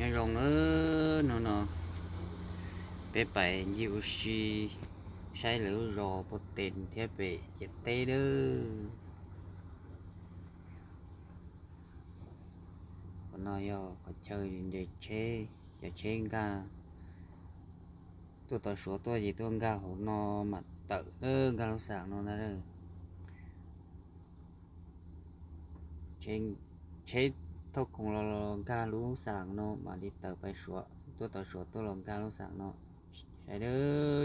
Nyob zoo na, hnub no peb pais ncig ua si saib lawv lub zos Pov Tes thiab pem ciam teb lawm. Qhov no yog qhov chaw nres tsheb, cov tsheb nkag tuaj tau Suav tuaj ces tuaj nkag hauv no mam tawm nkag lub xam no ntag. Tsheb thauj khoom los nkag lub xam no mam li tawm pais Suav, tuaj tau Suav tuaj los nkag lub xam no. Saib,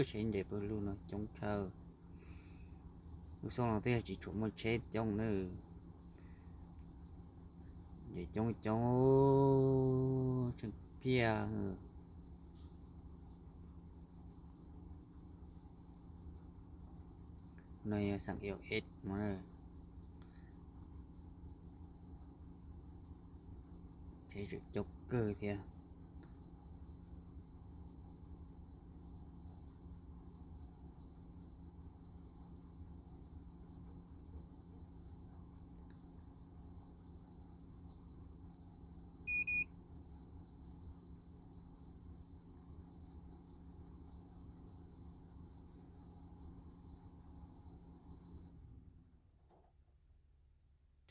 tsheb nres pawg lug no coob tshaj. Lub xyoo no twb yog tsis tshua muaj tsheb coob na. Nres coob coob, tseem phiaj. No yog xam L S no, tsheb tseem coob kawg thiab.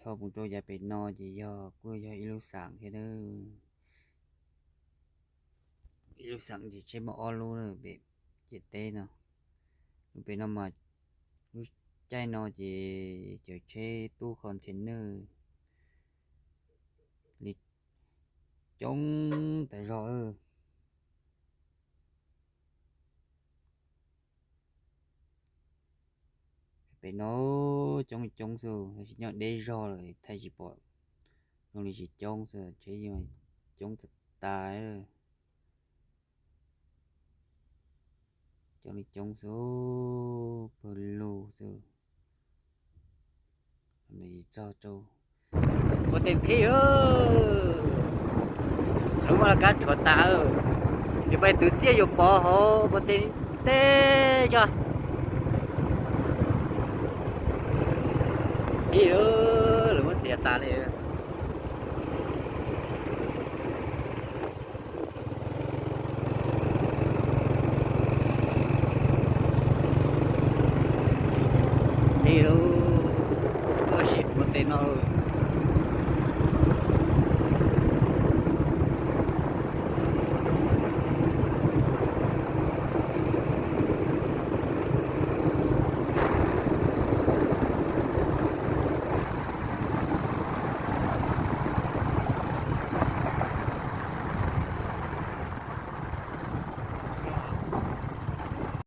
Dhau mus rau yav pem no ces yog kuj yog ib lub xam thiab na. Ib lub xam ces tsheb muaj ob lub pem ciam teb no. Lub pem no mas lub caij no ces cov tsheb tub container li coob tas zog. Pem no coob li coob xwb, tab sis nyob deb zog lawm thaij tsis pom zoo li tsis coob xwb, tsheb coob tas tas. Coob li coob xwb, pawg lug xwb. Txog rau Pov Tes Phib, lub maj laj kab tshuav tas, yus pais twv txiaj yus pov hauv Pov Tes teb zog. Phib, lawv muab txiav tas li.